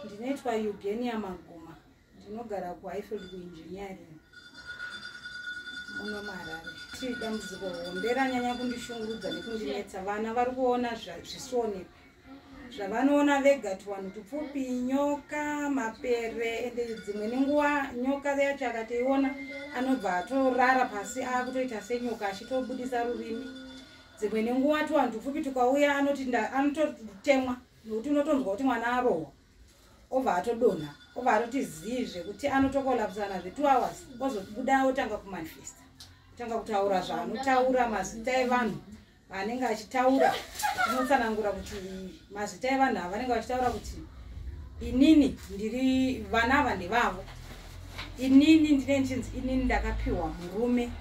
Ndinoitwa Eugenia Maguma, ndinogara kuHighfield kuengineering muno muHarare. Dambudziko hombe ranyanya kundishungurudza nekundinetsa, vana vari kuona zvisionekwa zvavanoona vega, tuvanhu tupfupi, nyoka, mapere. Ende dzimwe nenguva nyoka yacho akatoiona anobva atorara pasi, akutoita senyoka achitobudisa rurimi. Dzimwe nenguva tuvanhu tupfupi tukauya anoti anototemwa, nokuti unotonzwa kuti mwana arohwa, obva atodonha, obva atoti zii, zvekuti anotokolapsana zve2 hours, ozobuda otanga kumanifesta, otanga kutaura zvaanotaura, mazita evanhu vanenge achitaura. Tinotsanangura kuti mazita evanhu ava vanenge vachitaura kuti inini ndiri vana ava ndevavo, inini ndine nchinzi inini ndakapiwa murume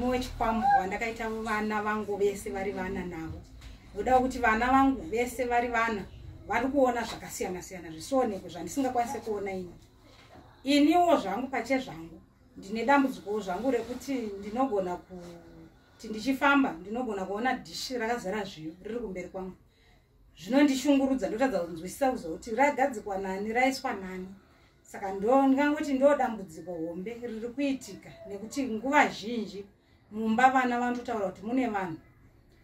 wechikwambo wandakaita vana vangu vese vari vana navo. Ndoda kuti vana vangu vese vari vana vari kuona zvakasiyana siyana zvisionekwe zvandisingakwanisi kuona ini. Iniwo zvangu pachezvangu ndine dambudzikowo zvangu rekuti ndinogona kuti ndichifamba ndinogona kuona dhishi rakazara zviyo riri kumberi kwangu. Zvinondishungurudza, ndotadza kunzwisisa kuzokuti ragadzikwa nani, raiswa nani. Saka ndingangoti ndo dambudziko hombe riri kuitika, nekuti nguva zhinji mumba vana vanototaura kuti mune vanhu.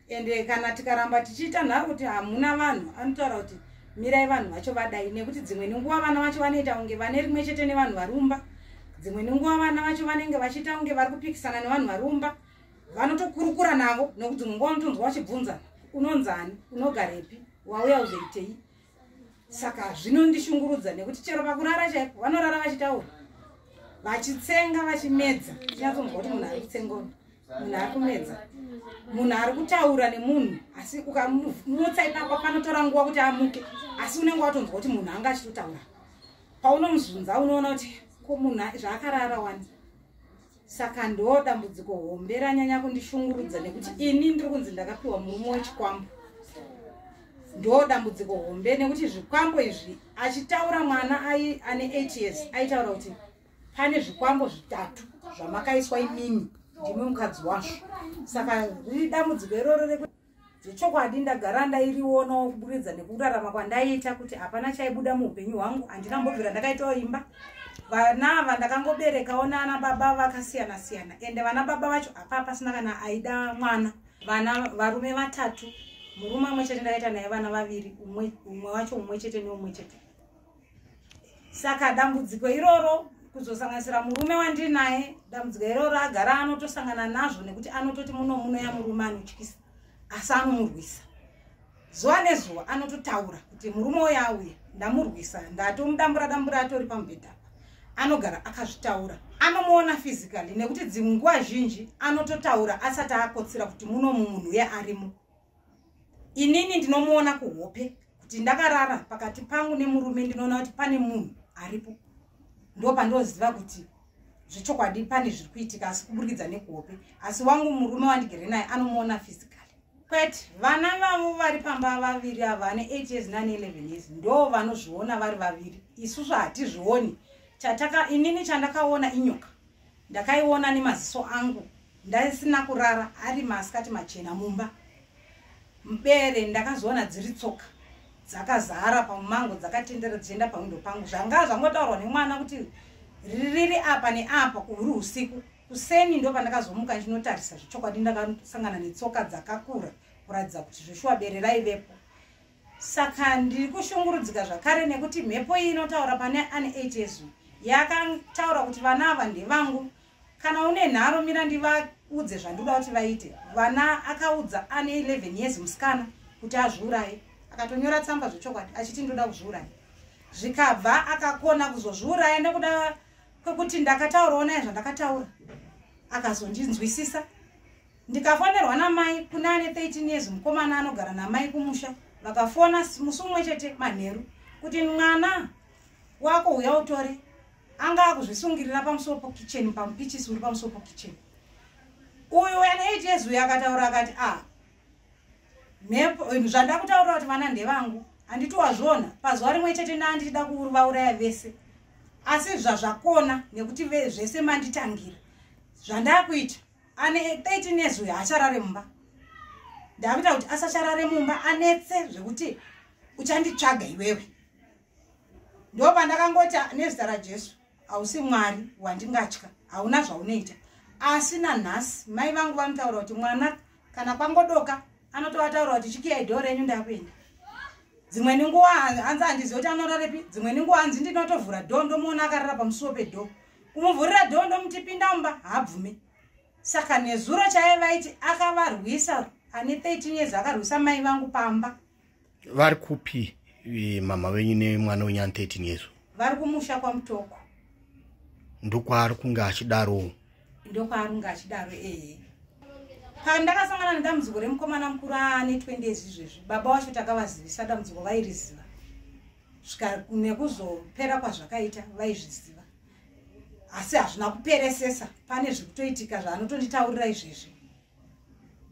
Ende kana tikaramba tichiita nharo kuti hamuna vanhu, anotaura kuti mirai vanhu vacho vadai, nekuti dzimweni nguva vana vacho vanoita kunge vane rimwe chete nevanhu varumba. Dzimweni nguva vana vacho vanenge vachiita kunge vari kupikisana nevanhu varumba, vanotokurukura navo, nekuti dzimwe nguva unotonzwa vachibvunzana, unonzani, unogarepi, wauya uzoitei? Saka zvinondishungurudza nekuti chero pakurara chaipo vanorara vachitaura, vachitsenga, vachimedza. Tinyatsonzwa kuti munhu ari kutsenga, munhu ari kumedza, munhu ari kutaura nemunhu. Asi ukamutsa ipapo panotora nguva kuti amuke, asi unenge watonzwa kuti munhu anga achitotaura. Paunomuzunza unoona kuti ko munhu zvaakarara wani. Saka ndo dambudziko hombe ranyanya kundishungurudza, nekuti ini ndiri kunzi ndakapiwa murume wechikwambo. Ndo dambudziko hombe, nekuti zvikwambo izvi achitaura mwana ane 8 years aitaura kuti pane zvikwambo zvitatu zvamakaiswa imimi, ndimi mukadzi wazvo. Saka riri dambudziko iroro zvechokwadi ndagara ndairionawo kuburikidza nekurarama kwandaiita, kuti hapana chaibuda muupenyu hwangu. Handina mbobvira ndakaitawo imba. Vana ava ndakangoberekawo naana baba vakasiyana siyana, ende vana baba vacho hapa pasina kana aida mwana. Vana varume vatatu, murume umwe chete ndakaita naye vana vaviri, umwe wacho umwe chete neumwe chete. Saka dambudziko iroro kuzosanganisira murume wandinaye, dambudziko iroro agara anotosangana nazvo, nekuti anototi muno munoya murume anotyisa, asi anomurwisa zuva nezuva. Anototaura kuti murume uyo auya, ndamurwisa, ndatomudambura dambura, atori pamubhedha apa. Anogara akazvitaura, anomuona physically, nekuti dzimwe nguva zhinji anototaura asati akotsira kuti munomu munhu uye arimo. Inini ndinomuona kuhope, kuti ndakarara pakati pangu nemurume ndinoona kuti pane munhu aripo. Ndo pandoziva kuti zvechokwadi pane zviri kuitika, asi kuburikidza nekuhope. Asi wangu murume wandigere naye anomuona physically. Kwete, vana vavo vari pamba vaviri ava, ane 8 years nane 11 years, ndo vanozviona vari vaviri. Isusu hatizvioni. Chataka inini chandakaona inyoka. Ndakaiona nemaziso angu ndasina kurara, ari masikati machena mumba. Bere ndakazoona dziri tsoka dzakazara pamumango, dzakatendera dzichienda pawindo pangu. Zvanga zvangotaurwa nemwana kuti riri apa neapa, kuhuri usiku. Kuseni ndo pandakazomuka ndinotarisa, zvechokwadi ndakasangana netsoka dzakakura kuratidza kuti zveshuwa bere raivepo. Saka ndiri kushungurudzika zvakare nekuti mhepo iyi inotaura pane ane 8 years yakataura kuti vana ava ndevangu. Kana une nharo, mira ndivaudze zvandoda kuti vaite. Vana akaudza ane 11 years musikana kuti azviuraye, akatonyora tsamba zvechokwadi achiti ndoda kuzviuraya. Zvikabva akakona kuzozviuraya nekuda kwekuti ndakataurawo naye zvandakataura, akazondinzwisisa. Ndikafonerwa namai kune ane 13 years mukomana anogara namai kumusha. Vakafona musi umwe chete manheru kuti mwana wako uya utore, anga akuzvisungirira pamusoro pokitchen, pamupichisi uri pamusoro pokitchen. Uyu ane 8 years uyu akataura akati, a ah, mhepo zvandakutaurira kuti vana ndevangu, handiti wazviona? Pazuva rimwe chete ndaandichida kuvauraya vese, asi zvazvakona nekuti zvese manditangira. Zvandakuita, ane 13 years uyu haacharare mumba. Ndakuita kuti asacharare mumba, anetse zvekuti uchanditsvaga iwewe. Ndopandakangoti, nezita raJesu, hausi Mwari wandingatya, hauna zvaunoita. Asi nanhasi mai vangu vanotaura kuti mwana kana kwangodoka anotovataura kuti chikiyai dhoo renyu, ndakuenda. Dzimweni nguva hanzi handizivi kuti anorarepi. Dzimweni nguva hanzi ndinotovhura dhoo, ndomuona akarara pamusuwo pedhoo. Kumuvhurira dhoo, ndomuti pinda mumba, haabvume. Saka nezuro chaiye vaiti akavarwisa, ane 13 years akarwisa mai vangu pamba. Vari kupi mama venyu nemwana wenyu ane 13 years? Vari kumusha kwaMutoko. Ndokwaari kunge achidaro? Ndokwaari kunge achidaro, ehe. Pandakasangana nedambudziko remukomana mukuru ane 20 years izvezvi, baba wacho takavazivisa dambudziko, vairiziva. Svika nekuzopera kwazvakaita vaizviziva, asi hazvina kuperesesa. Pane zvekutoitika zvaanotonditaurira izvezvi.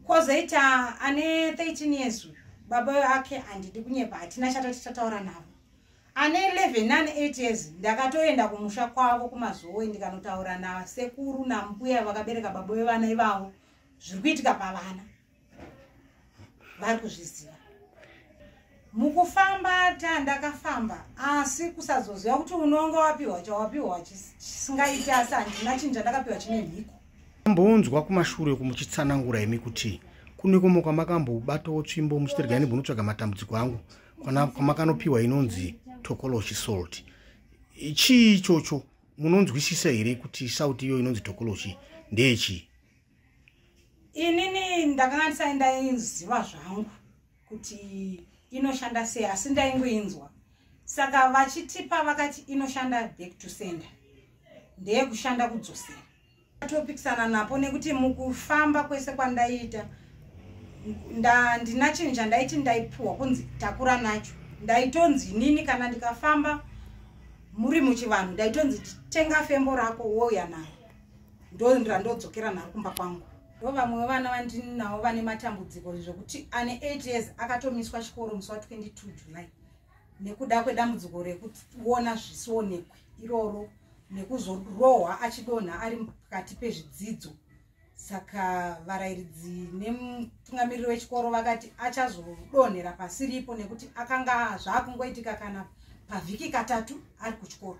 Kwozoita ane 13 years uyu, baba ake handidi kunyepa, hatina chatati tataura navo. Ane 11 nane 8 years ndakatoenda kumusha kwavo kuMazowe, ndikanotaura nasekuru nambuya vakabereka baba vevana ivavo. Zviri kuitika pavana vari kuzviziva. Mukufamba tandakafamba, asi kusazoziva kuti unonga wapiwa chawapiwa chisingaiti. Asi handina chinhu chandakapiwa chine mhiko. Mbonzwa kumashure uku muchitsanangura imi kuti kune kumwe kwamakambobatawo tsvimbo muchitirga nembonotsvaga matambudziko angu, kwamakanopiwa inonzi tokoloshi salt. Chii ichocho? Munonzwisisa here kuti sauti iyo inonzi tokoloshi ndeyechii? Inini ndakanga ndisai ndaiziva zvangu kuti inoshanda sei, asi ndaingoinzwa. Saka vachitipa vakati inoshanda back to sender, ndeyekushanda kudzosera. Topikisana napo nekuti mukufamba kwese kwandaiita ndina chinhu chandaiti ndaipiwa kunzi takura nacho. Ndaitonzi inini kana ndikafamba muri muchivanhu, ndaitonzi tenga fembo rako wouya naro, ndo randodzokera naro kumba kwangu. Ndo vamwe vevana vandinavo vane matambudziko zvokuti ane 8 years akatomiswa chikoro musi wa22 July nekuda kwedambudziko rekuona zvisionekwe iroro, nekuzorohwa achidonha ari pakati pezvidzidzo. Saka varayiridzi nemutungamiriri wechikoro vakati achazodonhera pasiripo nekuti akanga zvaakungoitika kana pavhiki katatu ari kuchikoro.